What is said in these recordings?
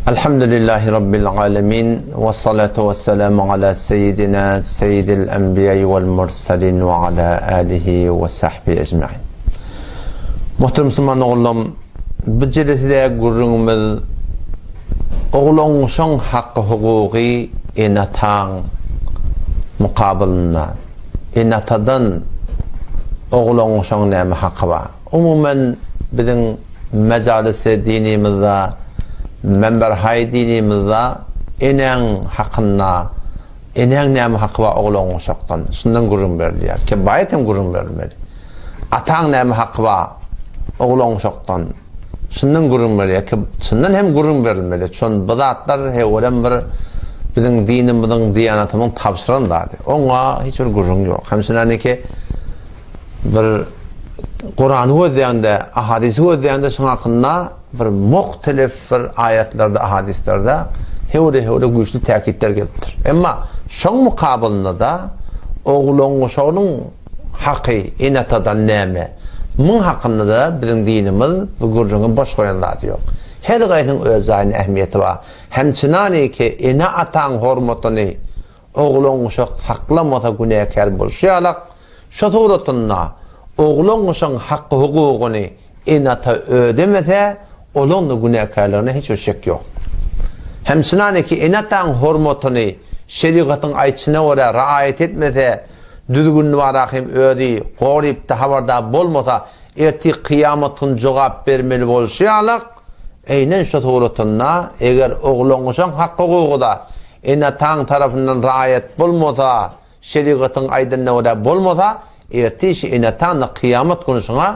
Elhamdülillahi Rabbil alemin ve salatu ve selamu ala seyyidina seyyidil enbiya'i vel mursalin ve ala alihi ve sahbihi ecmain. Muhterem Müslüman oğullam, bu jelesede gürrüňimiz oglan-uşaň haky hukuky ene-ataň mukabylynda. Ene-atadan oglan-uşaň näme haky bar? Umuman biziň Mejalisi dinimizde, menberhaý dinimizde enäň hakynda, enäň näme haky bar oglan-uşakdan, şundan gürrüň berilýär. Kebaýat hem gürrüň berilmeli. Ataň näme haky bar oglan-uşakdan, şundan gürrüň berilýär. Şundan hem gürrüň berilmeli. Şon bu zatlar hewelem bir biziň dinimiziň, diýanatymyzyň tabşyran zady. Oňa hiç bir gürrüň ýok. Hemçinaniki Bir Kurany gözleýäňde, ahadisi gözleýäňde şuň hakynda bir muhtelif bir aýatlarda, ahadislarda hewre-hewre güýçli täkitler gelipdir. Emma şoň mukabylynda-da oglan-uşagynyň haky ene-atadan näme? Muň hakynda-da biziň dinimiz bu gürrüňi boş goýan zady ýok. Her gaýsynyň öz jaýynda ähmiýeti bar. Hemçinaniki ene-ataň hormatyny Oglan-uşak saklamasa günäkär bolşy ýalak, şo suratynda oglan-uşagyň haky-hukugyny ene-ata ödemese, olaň-da günäkärligine hiç bir şek ýok. Hemçinaniki ene-ataň hormatyny şerigatyň aýtşyna görä raýat etmese, düzgünini barahym özi gorypda habardar bolmasa, ertir kyýamat gün jogap bermeli bolşy ýalak, eýnen şo suratynda eger oglan-uşagyň haky-hukugy-da Ene-ataň tarapyndan raýat bolmasa, şerigatyň aýdanyna görä bolmasa, ertir şu ene-ataň-da kyýamat güni şuňa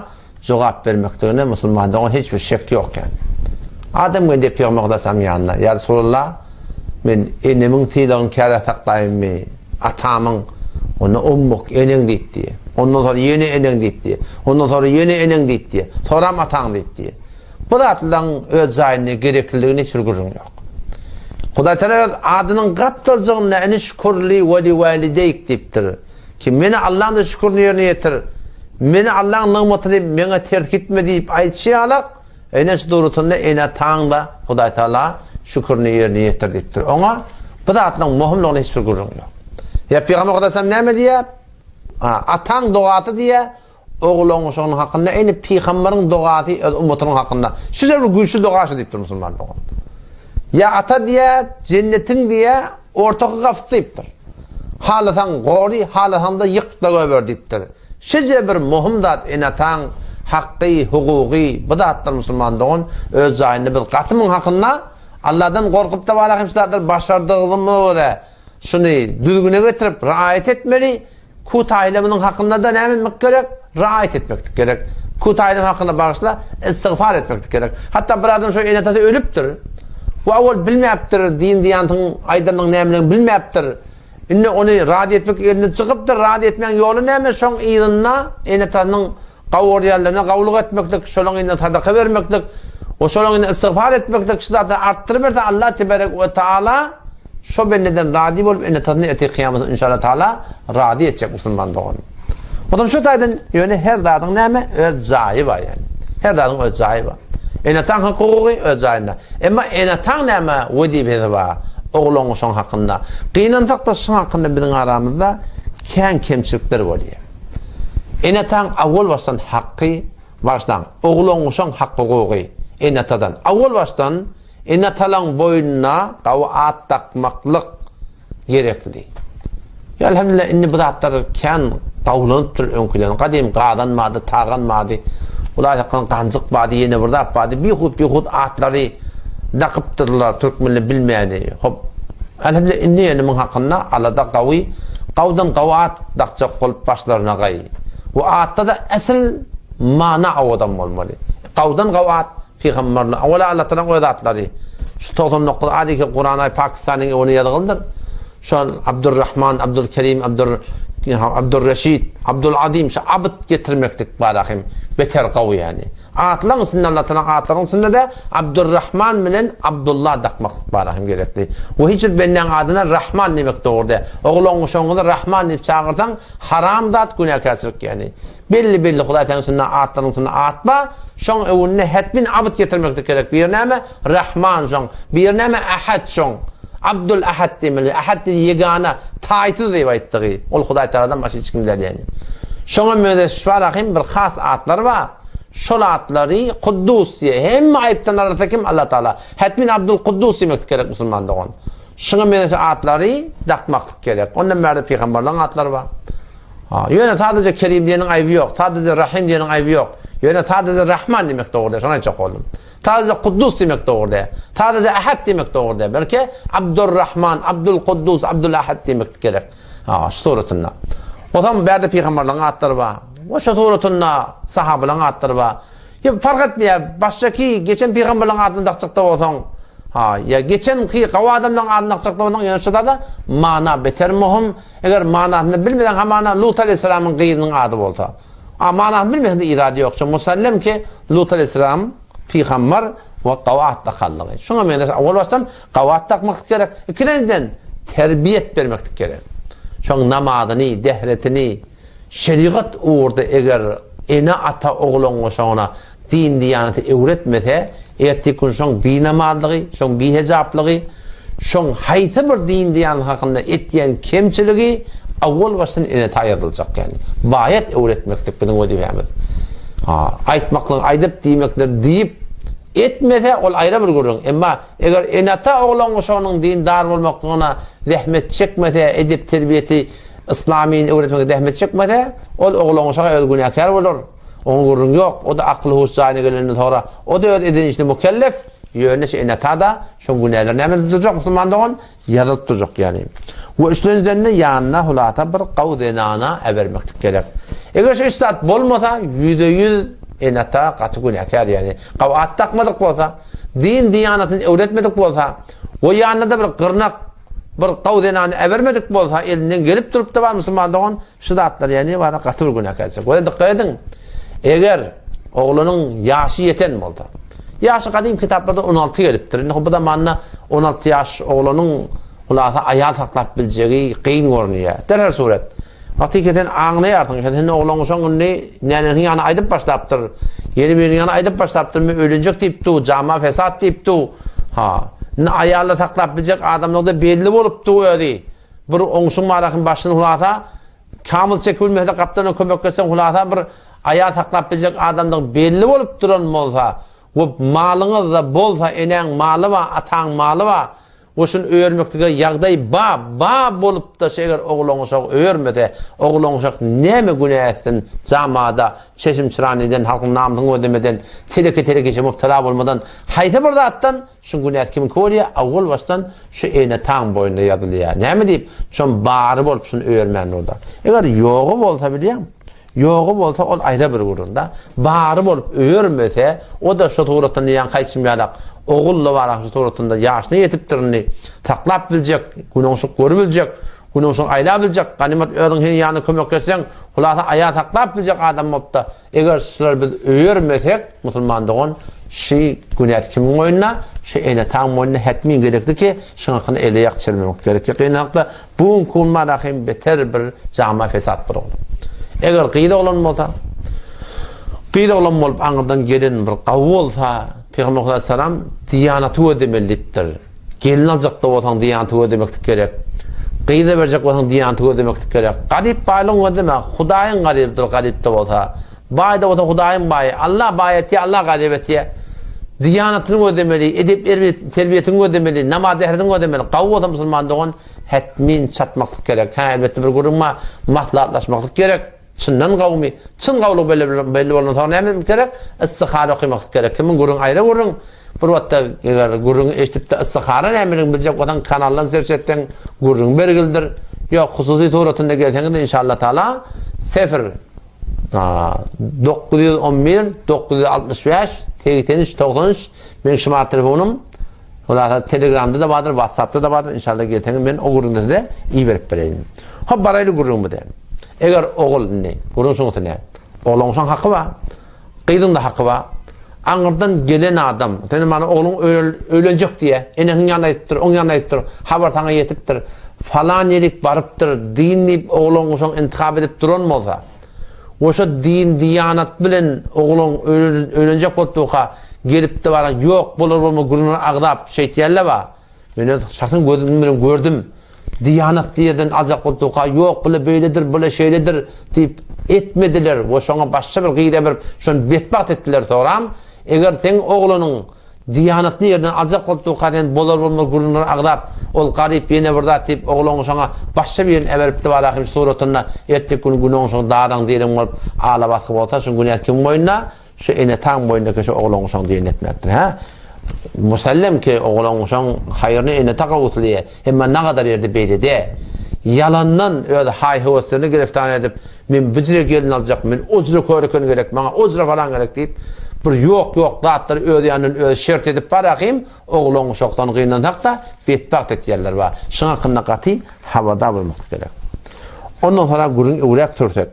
jogap bermekdigine musulman dogan hiç bir şek ýok ýani. Adam geldi Pygamber Aleyhisselamyň ýanyna, Ýa Resulallah, men enemiň sylagyny käre saklaýynmy, atamyň? Onda ummuk, eneň diýipdi. Ondan soňra ýene eneň diýipdi. Ondan soňra ýene eneň diýipdi. Soram ataň diýipdi. Bu zatlaryň öz jaýynda gerekliligine hiç bir gürrüň ýok. Hudaýtagala öz adynyň gapdaljygynda Enişkurli we liwalideýk diýipdir. Ki meni Allaň-da şükürini ýerine ýetir. Meni Allaň nygmatyny meňe ters gitme diýip aýtşy ýalak, ene şu suratynda ene-ataň-da Hudaýtagala şükürini ýerine ýetir diýipdir. Oňa bu zatlaryň möhümligine hiç bir gürrüň ýok. Ýa Pygamber Hudaýtagala näme diýýär? Ataň dogasy diýýär, Oglan-uşagynyň hakynda ene pygambaryň dogasy öz ummatynyň hakynda. Şuja bir güýçli doga şu diýipdir musulman dogan. Ýa ata diýä, jennetiň diýä, ortaky gapysy diýipdir. Halasaň gory, halasaňda ýyk-da goýber diýipdir. Şije bir möhüm zat ene-ataň hakky, hukugy, bu zatlar musulman dogan öz jaýynda biz gaty muň hakynda Alladan gorkup-da barahym şu zatlary başardygymyza görä şuny düzgüne getirip raýat etmeli. Kutaýlamynyň hakynda-da näme etmek gerek? Raýat etmeklik gerek. Kutaýlam hakynda bagyşla, istigfar etmeklik gerek. Hatda bir adam şo ene-atasy ölüpdir. We owal bilmäpdir, din-diýantyň aýdanynyň nämeligini bilmäpdir. Indi ony razy etmek elinden çykypdyr. Razy etmegiň ýoly näme? Şoň yzynda ene-atasynyň gawurýanlaryna gawulyk etmeklik, şolaň yzynda sadaka bermeklik we şolaň yzynda istigfar etmeklik, şu zatlary artdyryberse Allah tebarek we taala Şo bendeden razy bolup ene-atasyny ertir kyýamatda inşallah taala razy etjek musulman dogan. Ondan şu taýdan ýöne her zadyň näme öz jaýy bar ýani. Her zadyň öz jaýy bar. Ene-ataň hukugy öz jaýynda. Emma ene-ataň näme wezipesi bar oglan şoň hakynda. Gynansak-da şoň hakynda biziň aramyzda kän kemçilikler bolýar. Ene-ataň awwal başdan haky başlaň. Oglan şoň hak-hukugy ene-atadan. Awwal başdan Ene-atalaň boýnuna gawy at dakmaklyk gerekli. Elhamdülillah indi bu zatlar kän gawlanypdyr öňküden. Gadym gazan bardy, tagan bardy, Hudaý saklasyn ganjyk bardy, ýene bir zat bardy. Bihut-bihut atlary dakypdyrlar türkmenler bilmäni. Hop. Elhamdülillah indi ýene muň hakynda alada gawy, gawdan gawy at dakjak bolup başlaryna gaý. Bu atda-da asyl mana owadan bolmaly. Gawdan gawy at Pygamberler, owala Allatalaň öz atlary. Şu 99 ady ki Kuranaý Pakistanyň öňüne ýazgyldyr. Şol Abdurrahman, Abdulkerim, Abdur Abdurreşid, Abdulazim şu abd getirmeklik bar ahim. Beter gawy ýani. Atlaryň içinde Allatalaň atlaryň içinde de Abdurrahman bilen Abdullah dakmaklyk bar ahim gerekli. We hiç bir bendäň adyna Rahman diýmek dogry däl. Ogluňy şoňňyzy Rahman diýip çagyrsaň haram zat günäkärçilik ýani. Belli belli Hudaý taňrysyna atlaryň içinde at bar. Şoň öwünde hetmin abd getirmeklik gerek. Biri näme? Rahman şoň. Biri näme? Ahad şoň. Abdul Ahad diýmeli. Ahad diýdi ýegana, taýsyz diýip aýtdygy. Ol Hudaý Tagaladan başga hiç kim däl ýani. Şoňa meňzeş Rahim bir has atlar bar. Şol atlary Kuddus diýe. Hemme aýypdan arassa kim? Allah Tagala. Hetmin Abdul Kuddus diýmeklik gerek musulman dogan. Şuňa meňzeş atlary dakmaklyk gerek. Ondan bärde pygamberleriň atlary bar. Ha, ýöne sadaja Kerim diýeniň aýby ýok, sadaja Rahim diýeniň aýby ýok. Ýöne sadaja Rahman diýmek dogry däl, şony aýtjak boldum. Sadaja Kuddus diýmek dogry däl. Sadaja Ahad diýmek dogry däl. Belki Abdurrahman, Abdul Kuddus, Abdul Ahad diýmek gerek. Ha, şu suratynda. Onsoň bärde pygamberleriň atlary bar. We şu suratynda sahabalaryň atlary bar. Ýa fark etmeýär, başdaky geçen pygamberleriň adyny dakjak-da bolsaň, ha, ýa geçenki gawy adamlaryň adyny dakjak-da bolsaň, ýöne şurada mana beter möhüm. Eger manasyny bilmeseň, hamana Lut aleýhissalamyň gyzynyň ady bolsa. A manasyny bilmeseň-de irady ýok. Şo musallem ki, Lut aleýhissalam pygamber we gawy at dakanlygy. Şuňa meňzeş owal başdan gawy at dakmaklyk gerek. Ikilenjiden terbiýet bermeklik gerek. Şoň namazyny, dehretini, Şerigat ugurda eger ene-ata oglan-goşagyna din-diýanaty öwretmese, ertir gün şoň binamazlygy, şoň bihejaplygy, şoň haýsy bir din-diýanat hakynda etýän kemçiligi owal başdan ene-ata ýazyljak ýaly. Baýat öwretmeklik biziň wezipemiz. Ha, aýtmaklygy aýdyp, diýmekleri diýip, etmese ol aýra bir gürrüň. Emma eger ene-ata oglan-goşagynyň dindar bolmaklygyna zähmet çekmese, edep-terbiýeti Yslamyny öwretmekde zähmet çekmese, ol oglan-uşak özi günäkär bolar. Oňa gürrüň ýok. O-da akyl-huş jaýyna gelenden soňra, o-da öz eden işine mükellef. Ýöne şu ene-ata-da şoň günäleri näme edip durjak, musulman dogan? Ýazylyp durjak ýaly. We üçlenjiden-de ýanyna hulasa bir gawy zenana äbermeklik gerek. Eger şu üç zat bolmasa, ýüzde-ýüz ene-ata gaty günäkär ýaly. Gawy at dakmadyk bolsa, din-diýanatyny öwretmedik bolsa we ýanyna-da bir gyrnak, Bir gaw zenany äbermedik bolsa, elinden gelip durupdy bar musulman dogan, şu zatlar ýani bara gaty bir günäkärçilik. We dikkat ediň, eger oglanyň ýaşy ýeten bolsa, ýaşy gadym kitaplarda 16 gelipdir. Indi bu zamanda 16 ýaş oglanyň hulasa aýal saklap biljegi kyn görünýär. Derhal surat. Wagty sen aňlaýarsyň, sen seniň ogluň şoň indi nänesiniň ýanyna aýdyp başlapdyr. Ýene biriniň ýanyna aýdyp başlapdyr, men öýlenjek diýip dur, jama fesat diýip dur. Ha, indi aýaly saklap biljek adamlygy-da belli bolup dur özi. Bir oňşuň barakyň başyny hulasa, kamyl çekip bilmese-de gapdalyndan kömek etseň hulasa bir aýal saklap biljek adamlygy belli bolup duran bolsa, we malyňyz-da bolsa, enäň maly bar, ataň maly bar, Goşun öýermeklige ýagdaý ba, ba bolupda şeger oglan-uşak öýermese, oglan-uşak näme günä etsin, jamada çeşim çyran eden halkyň namysyny gözlemeden, teleke telekeçe mubtala bolmadan, haýsy bir zatdan, şuň günäsi kimiňki bolýa, awwal başdan şu ene-ataň boýnuna ýazylýa. Näme diýip, şoň bary bolup şuny öýermän durda. Eger ýogy bolsa bilýäň, Ýogy bolsa ol aýra bir gürrüň-da. Bary bolup öýermese, o-da şo suratynda ýaňky aýtşym ýalak, ogul-da bar şu suratynda ýaşyna ýetipdir indi, saklap biljek, günoňşuk görübiljek, günoňşugy aýlabiljek, ganymat özüň hem ýanyna kömekleşseň, hulasa aýal saklap biljek adam bolupda, eger şulary biz öýermesek, musulman dogan, şy günäsi kimiň boýnuna? Şu ene-ataň boýnuna hetmin gerekli ki, şyň hakyna ele-ýak çelmemek gerekli. Gynanakda Bu günki gün bar hem beter bir jama fesat bir oglan. Eger gyz oglan bolsa, gyz oglan bolup aňyrdan gelen bir gawy bolsa, Pygamber aleyhisselam diýanaty gözlemeli diýipdir. Gelin aljak-da bolsaň diýanaty gözlemeklik gerek. Gyza berjek bolsaň diýanaty gözlemeklik gerek. Garyp baýlygyň gözleme, Hudaýyň garybydyr garyp-da bolsa. Baý-da bolsa Hudaýyň baýy. Allah baý etýär, Allah garyp etýär. Diýanatyny gözlemeli, edep-terbiýesini gözlemeli, namaz-dähredini gözlemeli. Gawy bolsa musulman dogan hetmin çatmaklyk gerek. Hä, elbetde bir gürrüň bar, maslahatlaşmaklyk gerek. Çyndan gawumy? Çyn gawulygy belli belli bolandan soň näme etmek gerek? Istihara okamaklyk gerek. Kimiň gürrüňi aýra gürrüň. Bir wagtda eger gürrüňi eşidip-de istihara nämeligini biljek bolsaň kanaldan serç etseň gürrüň bergildir. Ýok, hususy suratynda gelseňiz inşallah taala sefr 911 965 83 93 meň şumar telefonym. Hulasa Telegramda-da bardyr, WhatsAppda-da bardyr. Inşallah gelseňiz men o gürrüňi size iberip bereýin. Hop baraýly gürrüňimize. Eger ogul indi gürrüň şuňusy ne? Ogluň şoň haky bar. Gyzyň-da haky bar. Aňyrdan gelen adam, sen mana ogluň öýlenjek diýe, enesiniň ýanyna aýdypdyr, oň ýanyna aýdypdyr, habar saňa ýetipdir. Falan ýerik barypdyr, din diýip ogluň şoň intihap edip duran bolsa. Oşa din-diýanat bilen oglan öýlenjek bolup durka, gelip-de baran ýok bolar-bolmaz gürrüňleri agzap şeýtýärler bar. Men öz şahsy gözüm bilen gördüm. Diýanatly ýerden aljak bolup durka, ýok bula beýledir, bula şeýledir diýip etmediler we şoňa başga bir gyz äberip şony betbagt etdiler soram, eger seň oglanyň Diýanatly ýerden aljak bolup durka sen bolar-bolmaz gürrüňleri agzap, ol garyp ýene bir zat diýip ogluňy şoňa başga birini äberipdi barahym suratynda erteki gün günäň şoň daraň diýeliň bolup ala basgy bolsa şoň günäsi kimiň boýnunda? Şu ene-ataň boýnundaki şu ogluňy şoň diýen etmekdir hä? Musallem ki ogluň şoň haýryny ene-ata gowuslyýa emma nagadar ýerde beýlede ýalandan öz haý-höweslerine giriftar edip Men bu jüre gelin aljak, men o jüre köreken gerek, maňa o jüre falan gerek diýip, bir ýok-ýok zatlary öz ýanyndan özi şert edip barahym, oglan-uşakdan gynansak-da, betbagt etýänler bar. Şuň hakynda gaty habardar bolmaklyk gerek. Ondan soňra gürrüň öwräk sürsek,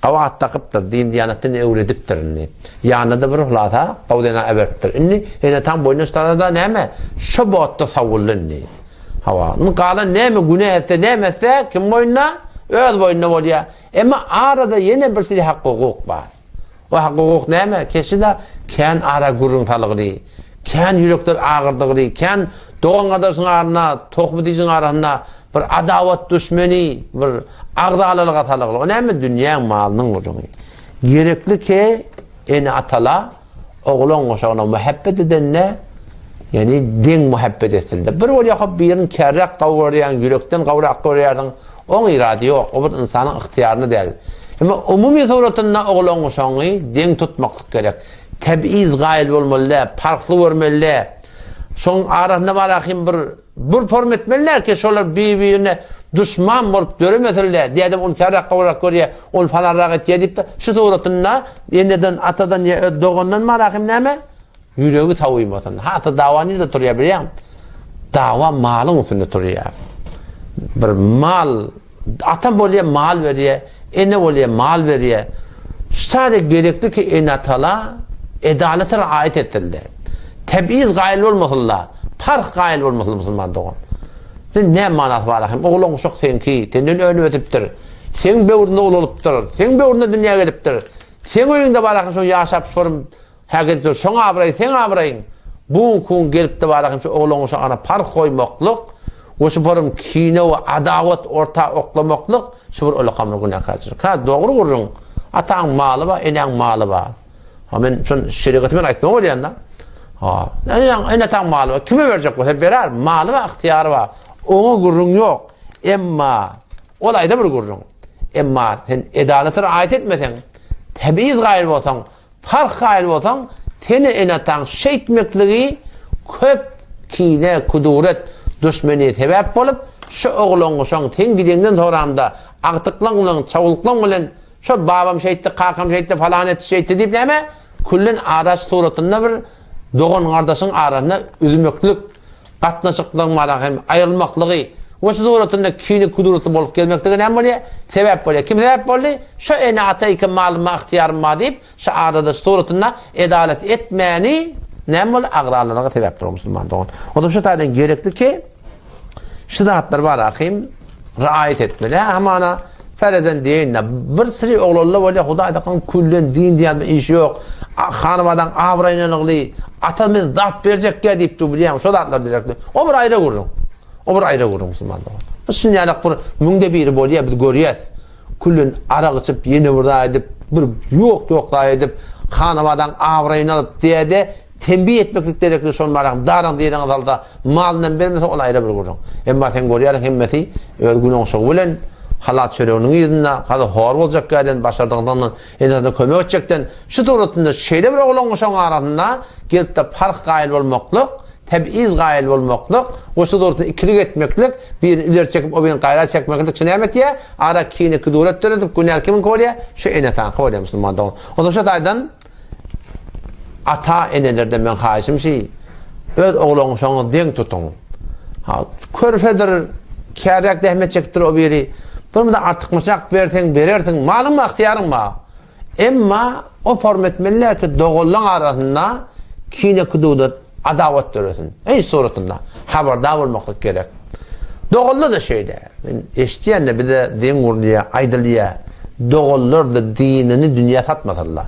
gawy at dakypdyr, din-diýanatdan öwredipdir indi. Ýanyna-da bir hulasa gawy zenan äberipdir. Indi ene-ataň boýnuna çydarada näme, şo botda sowuldy indi. Hawa, indi galan näme günä etse, näme etse, kim boýnuna? Öz boýnuna bolýar. Emma arada ýene bir sili hak-hukuk bar. O hak-hukuk näme? Keşi-de kän ara gürrüň salgyly, kän ýürekler agyrdygyly, kän dogan-gardaşyň arasynda, tohum-tijiň arasynda bir adawat duşmeni, bir agzalalyga salgyly. O näme? Dünýäň malynyň gürrüňi. Gerekli ki, ene-atala Oglan goşagyna muhabbet edende, ýagny deň muhabbet etsin-de. Bir bolýa hop birini kärräk gawy görýäň, ýürekden gawrak görýärsiň, oň irady ýok, o bir ynsanyň ygtyýarynda däl. Emma umumy suratynda oglan goşagyňy deň tutmaklyk gerek. Tebiz gaýyl bolmaly däl, parhly görmeli däl. Şoň arasynda barahym bir Bir form etmeliler ki, şolar bir-birine duşman bolup döremesinler. Dädem ony kärräk gowurak görýär, ony falanrak etýär diýip-de, şu suratynda eneden, atadan ýa öz dogandan marahym näme? Ýüregi sowumasyn. Hata dawa nirde turýar bilýäňmi? Dawa malyň üstünde turýar. Bir mal Ata bolýa mal berýä, ene bolýa mal berýä. Şu taýda gerekli ki ene-atala edalata raýat etsinler. Tebiz gaýyl bolmasynlar, parh gaýyl bolmasynlar musulman dogan. Sen näme manasy bar ahim? Oglan uşak seňki, senden önüp ösüpdir. Seň böwründe ulalypdyr, seň böwründe dünýä gelipdir. Seň öýüňde bar ahim şo ýaşap şorum Häki dur, şoň abraýy seň abraýyň. Bu günki gün gelipdi barahym şu oglan-uşak ana parh goýmaklyk we şu forum kine we adawat orta oklamaklyk şu bir ulakam bir günäkärçilik. Ha, dogry gürrüň. Ataň maly bar, enäň maly bar. Ha men şon şerigaty men aýtmak bolýan-da. Ha, enäň, ene-ataň maly bar. Kime berjek bolsa berer, maly bar, ygtyýary bar. Oňa gürrüň ýok. Emma ol aýda bir gürrüň. Emma sen edalata raýat etmeseň, tebiz gaýyl bolsaň, Parh gaýyl bolsaň, seni ene-ataň şeýtmekligi köp kine, kuduret, duşmeni sebäp bolup, şu oglangyşaň sen gideňden soramda agtyklaň bilen, çawluklaň bilen şo babam şeýtdi, kakam şeýtdi, falan etdi, şeýtdi diýip näme, küllen araç suratynda bir dogan-gardaşyň arasynda üzmeklik, gatnaşyklaryň bara hem aýrylmaklygy we şu suratynda kine, kuduretli bolup gelmeklige näme bolýar? Sebäp bolýar. Kim sebäp boldy? Şu ene-ata iki malym bar, ygtyýarym bar diýip, şu arada şu suratynda edalet etmäni näme boldy? Agzalalyga sebäp boldy musulman dogan. Ondan şu taýdan gerekli ki, şu zatlar bar ahym raýat etmeli. Ha, hamana ferezen diýeýin-de, bir siri oglanlar bolýar, Hudaý saklasyn, küllen din diýen bir işi ýok. Hanybadaň abraýyna nygly, ata men zat berjekkä diýip dur bilýäňmi, şo zatlar gerekli. O bir aýra gürrüň. O bir aýra gürrüň musulman dogan. Bu şunýalak bir müňde biri bolýar, biz görýäs. Küllen arak içip, ýene bir zat edip, bir ýok-ýok zat edip, hanybadaň abraýyny alyp diýä-de, Tembi etmeklik derekli şol maram daraň diýeniňi salsa, malyndan bermese ol aýra bir gürrüň. Emma sen görýärsiň hemmesi öz gün oňşugy bilen halal çöreginiň yzynda, gazy hor boljak gäden başardygyňdan enesine kömek etjekden şu suratynda şeýle bir oglan guşagyň arasynda gelipde parh gaýyl bolmaklyk, tebiz gaýyl bolmaklyk we şu suratynda ikilik etmeklik, birini ileri çekip o birini gaýra çekmeklik şu näme etýär? Ara kine kuduret döredip günä kimiňki bolýar? Şu enesaňky bolýar musulman dogan. Onsoň şu taýdan Ata-enelerden meň haýyşym şi, öz oglan-uşagyňyzy deň tutuň. Ha, körpedir, kärräk zähmet çekipdir o biri. Bir munda artykmaçrak berseň, berersiň, malyň bar, ygtyýaryň bar. Emma o form etmeliler ki, doganlaň arasynda kine-kuduwda adawat döresin. Hiç suratynda habardar bolmaklyk gerek. Doganlar-da şeýle. Men eşidýän-de bize deň urulýar, aýdylýar. Doganlar-da dinini dünýä satmasynlar.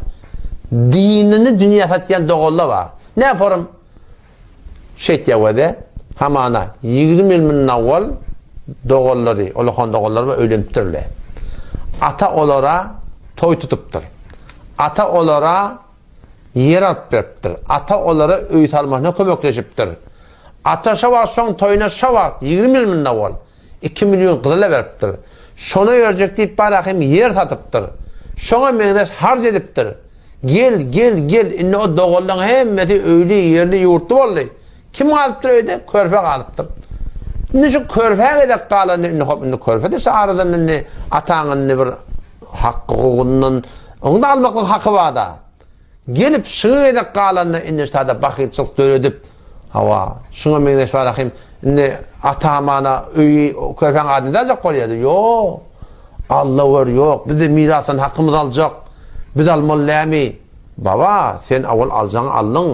Dinini dünýä satýan doganlar bar. Nä forum? Şeýtýär wede, hamana 20 ýyl mundan owal doganlary, ulakan doganlary bar öýlenipdirler. Ata olara toý tutupdyr. Ata olara ýer alyp beripdir. Ata olara öý salmasyna kömekleşipdir. Ata şo wagt şoň toýuna şo wagt 20 ýyl mundan owal 2 million gyzyla beripdir. Şona ýörjek diýip bara hem ýer satypdyr. Şoňa meňzeş harç edipdir. Gel, gel, gel, indi o doganlaň hemmesi öýli, ýerli, ýurtly boldy. Kim galypdyr öýde? Körpe galypdyr. Indi şu körpä gezek galanda indi hop indi körpe-de şu aradan indi ataň indi bir hak-hukugyndan onuň-da almaklyk haky bar-da. Gelip şuňa gezek galanda indi ştada bahylçylyk döredip, hawa, şuňa meňzeş bar ahym, indi ata-amana öýi körpäň adyny edäýjek bolýardy. Ýok. Alla gör, ýok. Biz-de mirasdan hakymyzy aljak. Biz almaly dämi? Baba, sen owal aljagyňy aldyň.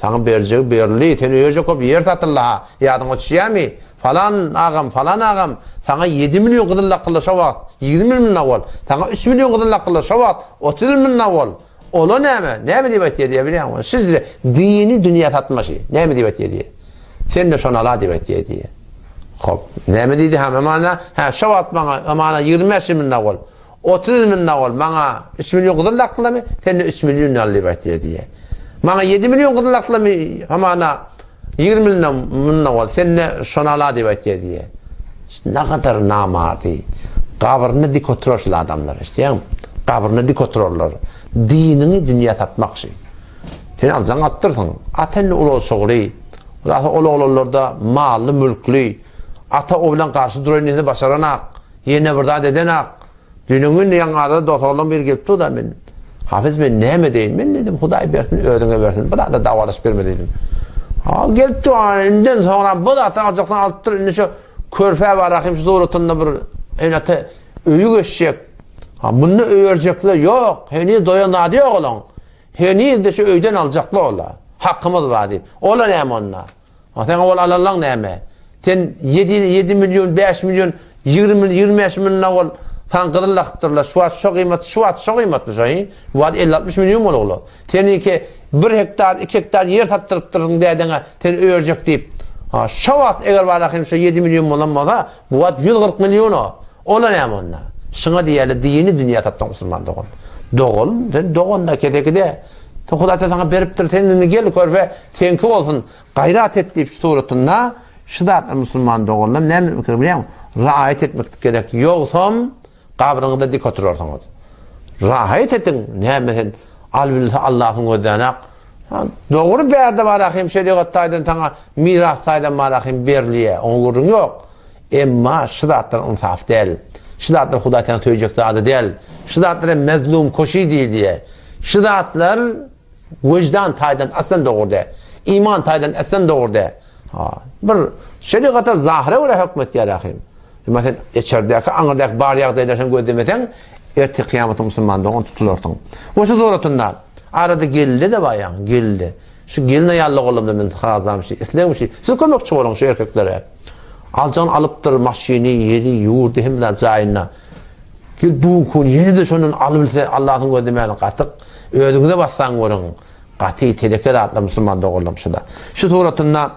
Saňa berjegi berildi. Sen öýerjek bolup ýer satyldy-ha. Ýadyňa düşýärmi? Falan agam, falan agam, saňa ýedi million gyzyl dakyldy şo wagt, 20 ýyl mundan owal. Saňa üç million gyzyl dakyldy şo wagt, 30 ýyl mundan owal. Ola näme? Näme diýip aýtýar diýýär bilýäňmi? Siz dini dünýä satmaşy. Näme diýip aýtýar diýýär. Sen-de şony ala diýip aýtýar diýýär. Hop, näme diýdi ha mamana? Hä, şo wagt maňa, mamana 25 ýyl mundan owal, 30 ýyl mundan owal maňa 3 million gyzyl dakdylamy? Sen-de 3 million al diýip aýtýar diýýär. Maňa 7 million gyzyl dakdylamy? Hamana 20 ýyl mundan owal, sen-de şony ala diýip aýtýar diýýär. Nagadar namardy. Gabrynda dik oturar şul adamlar, eşitýäňmi? Gabrynda dik oturarlar. Diniňi dünýä satmak şi. Sen aljaň alypdyrsyň. Ata indi ulalşygly. Hulasa ol oglanlarda mally, mülkli. Ata o bilen garşy duraýyn diýse başaranak. Ýene bir zat edenak. Düýnüň gün ýaňy arada dos-oglan biri gelip dur-da men Hafyz men näme edeýin? Men diýdim, Hudaý bersin, özüňe bersin. Bu zada dawalaşyp berme diýdim. Ha, gelip dur, inden soňra bu zatdan aljakdan alypdyr. Indi şu körpä bar ahim şu suratynda bir ene-ata öýi geçjek. Ha, munda öýerjekler ýok. Heniz doýan zady ýok olaň. Heniz-de şu öýden aljaklar ola. Hakymyz bar diýip. Ola näme onda? A sen owal alanlaň näme? Sen 7 7 million, 5 million, 20 25 million owal saň gyzyl dakypdyrlar. Şu wagt şo gyýmat, şu wagt şo gyýmatmy şo? Bu wagt 50-60 million bolugla. Seniňki 1 hektar, 2 hektar ýer satdyrypdyrsyň dädeňe, sen öýerjek diýip. Ha, şo wagt eger bar hem şo 7 million bolan bolsa, bu wagt 140 million o. Ola näme onda? Şuňa diýeli dini dünýä satdyň musulman dogan. Dogan, sen dogan da kesekide. Hudaý saňa beripdir, sen indi gel körpe, seňki bolsun. Gaýrat et diýip şu suratynda şu zatlar musulman doganlar näme etmek gerek bilýäňmi? Raýat etmeklik gerek. Ýogsam gabryňyzda dik oturarsyňyz. Raýat ediň, näme sen al bilse Allahyň gözlänak. Dogry bärde bar ahim şerigat taýdan saňa miras taýdan bar ahim berilýär. Oňa gürrüň ýok. Emma şu zatlar ynsaf däl. Şu zatlar Hudaý seni söýjek zady däl. Şu zatlara mezlum koşi diýilýär. Şu zatlar Wyždan taýdan aslan dogry däl. Iman taýdan aslan dogry däl. Ha, bir şerigata zahyra görä hökm etýär ahym. Emma sen içerdäki, aňyrdaky bar ýagdaýlary sen gözlemeseň, ertir kyýamatda musulman dogan tutularsyň. We şu suratynda arada geldi-de bar ýaňy, geldi. Şu gelin aýally oglandan men razam şu, islegim şu. Siz kömekçi boluň şu erkeklere. Aljagyny alypdyr maşyny, ýeri, ýurdy hemme zat jaýynda. Gel bu gün ýene-de şondan alybilse Allahyň gözlemäni gatyk özüňize bassaň görüň. Gaty teleke zatlar musulman doganlarym şuda. Şu suratynda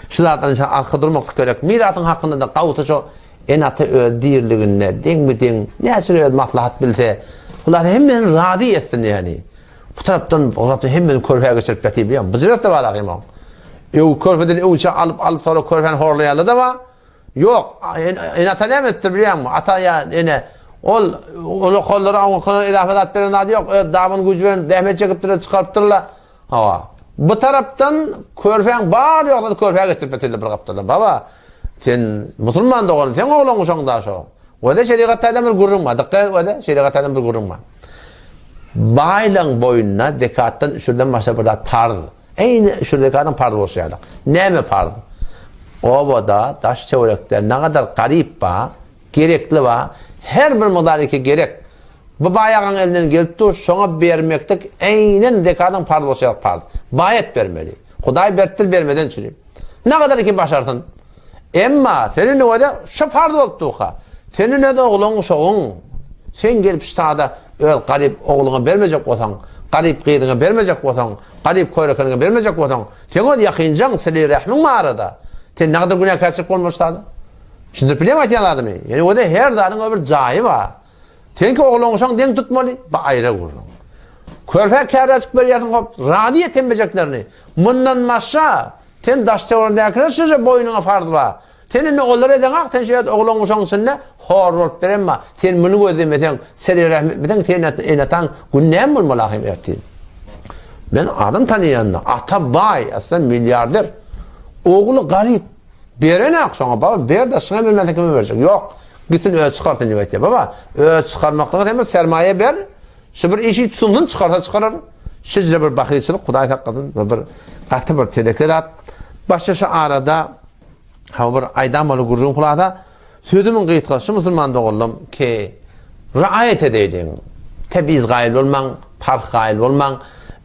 şu zatlar inşallah arka durmaklyk gerek. Mirasyň hakynda-da gawusa şo ene-ata öz dirliginde deňme-deň näçe öz maslahat bilse, hulasa hemmesini razy etsin ýani. Bu tarapdan o tarapdan hemmesini körpä geçirip ýatyr bilýäňmi? Byjyrat-da bar ahym oň. Öw körpeden öwünçä alyp alyp soňra körpäni horlaýanlar-da bar. Ýok, ene-ata näme edipdir bilýäňmi? Ata ýa ene ol ulakanlara, oňakanlara edafa zat beren zady ýok. Öz daban güýji bilen zähmet çekipdirler, çykarypdyrlar. Hawa. Bu tarapdan körpäň bar ýok zady körpä getirip getirdiler bir gapdaldan. Baba, sen musulman doganym, seň ogluň şoň da şo. Wede şerigat taýdan bir gürrüň bar. Dykgat et, wede şerigat taýdan bir gürrüň bar. Baýlaň boýnuna zekatdan üşürden başga bir zat parz. Eýni şu zekatyň parz bolşy ýaly. Näme parz? Obada, daş-töwerekde nagadar garyp bar, gerekli bar, her bir mukdar iki gerek. Bu baý agaň elinden gelip dur, şoňa bermeklik eýnen zekatyň parz bolşy ýaly parz. Baýat bermeli. Hudaý beripdir bermeden çüri. Nagadar iki başarsyn. Emma seniň özi şu parz bolup durka. Seniň öz ogluň, uşagyň. Sen gelip şu sada öz garyp ogluňa bermejek bolsaň, garyp gyzyňa bermejek bolsaň, garyp körekeniňe bermejek bolsaň, seň öz ýakynjaň, sile-rehmiň bar arada. Sen nägadar günäkärçilik bolmaly şu sada? Düşündirip bilýärmi aýtýan zadymy? Ýöne özi her zadyň öz bir jaýy bar. Seňki oglanşaň deň tutmaly, bu aýra gürrüň. Körpä kärräjik berýärsiň hop, razy et hemmejeklerini. Mundan başga, sen daş-töweregindäkiler şeje boýnuňa farz bar. Sen indi olary edeňak, sen şu öz oglanşaň içinde hor bolup beremma. Sen muny gözlemeseň, seni-rehim etmeseň, sen ene-ataň güni näme bolmaly ahym ertir? Men adam tanaýan-da, ata baý, aslynda milliarder. Ogly garyp. Berenak şoňa, baba, ber-de, şuňa bermän sen kime berjek? Ýok. Gitsin özi çykarsyn diýip aýtýar. Baba, özi çykarmaklyga sen bir sermaýa ber, şu bir işi tutunsyn, çykarsa çykarar. Şeýle bir bahylçylyk, Hudaý saklasyn, bu bir gaty bir teleke zat. Başga şu arada ha bir aýdan boly gürrüň hulasa, sözümiň gysgasy şu musulman doganlarym ki raýat edeýliň. Tebiz gaýyl bolmaň, parh gaýyl bolmaň.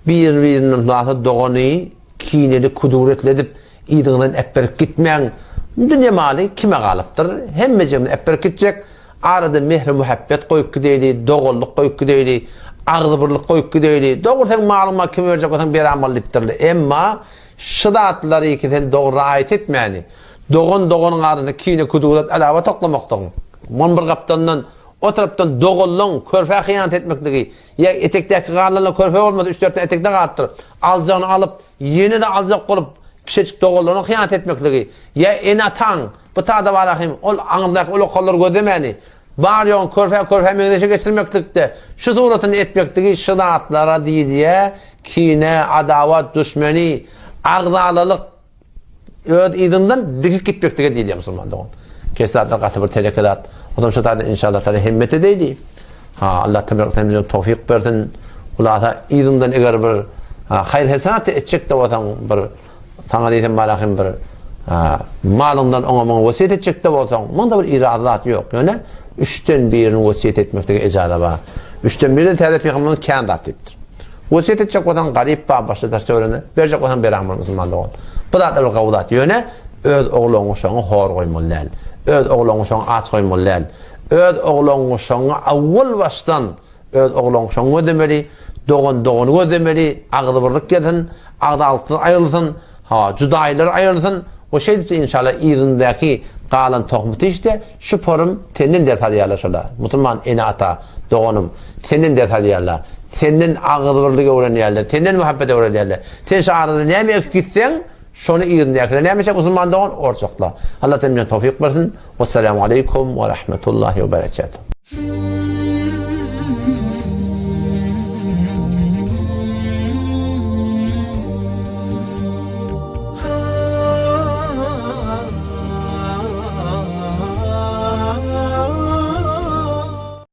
Bir-birinden hulasa dogany kineli, kuduretli edip Yzyňyzdan äpberip gitmäň. Dünýe maly kime galypdyr? Hemmejigimiz äpberip gitjek. Arada mähir-muhabbet goýup gideýli, doganlyk goýup gideýli, agzybirlik goýup gideýli. Dogry seň malyň bar, kime berjek bolsaň berämaly diýipdirler. Emma şu zatlary ki sen dogry raýat etmäni, dogan doganyň arasynda kine-kudurat, adawa toklamakdygyň, muny bir gapdalyndan, o tarapdan doganlaň körpä hyýanat etmekligi, ýa etekdäki galanlar körpe bolmasa üç-dört tane etekde galypdyr, aljagyny alyp, Ýene-de aljak bolup, kiçejik doganlaryna hyýanat etmekligi, ýa ene-ataň, bu tada bar ahym, ol aňyrdaky ulakallary gözlemäni, bar-ýoguny körpä-körpä meňzeşe geçirmeklikde, şu suratyny etmekligi şu zatlara diýilýär, kine, adawat, duşmeni, agzalalyk, öz yzyňdan dikip gitmeklige diýilýär musulman dogan. Kes zatlar gaty bir teleke zat. Ondan şu taýdan inşallah taala himmet edeýli. Ha Allah tebarek taala towfik bersin. Hulasa yzyňdan eger bir haýyr hesenat etjek de bolsaň bir saňa diýsem barahym bir malyňdan oňa muňa wesýet etjek de bolsaň, muňda bir irazy zat ýok. Ýöne üçden birini wesýet etmeklige ejaza bar. Üçden birden täze pygamberimiz kän zat diýipdir. Wesýet etjek bolsaň garyp bar başda daş töwereginde, berjek bolsaň beräň bir musulman dogan. Bu zatlar bir gowy zat. Ýöne öz oglan-uşagyňy hor goýmaly däl. Öz oglan-uşagyňy aç goýmaly däl. Öz oglan-uşagyňy awwal başdan öz oglan-uşagyňy gözlemeli, dogan dogany gözlemeli, agzybirlik gelsin, agzalykdan aýrylsyn, hawa, judaýylar aýrylsyn we şeýdip-de inşallah yzyndaky galan tohum tişde şu porum senden ders alýarlar şola, musulman ene-ata, doganym, senden ders alýarlar, senden agzybirlik öwrenýärler, senden muhabbet öwrenýärler. Sen şu arada näme ekip gitseň, şony yzyndakylar näme etjek musulman dogan, orjaklar. Allah hemmämize towfyk bersin. Wessalamu aleýkum we rahmetullahi we berekatuh.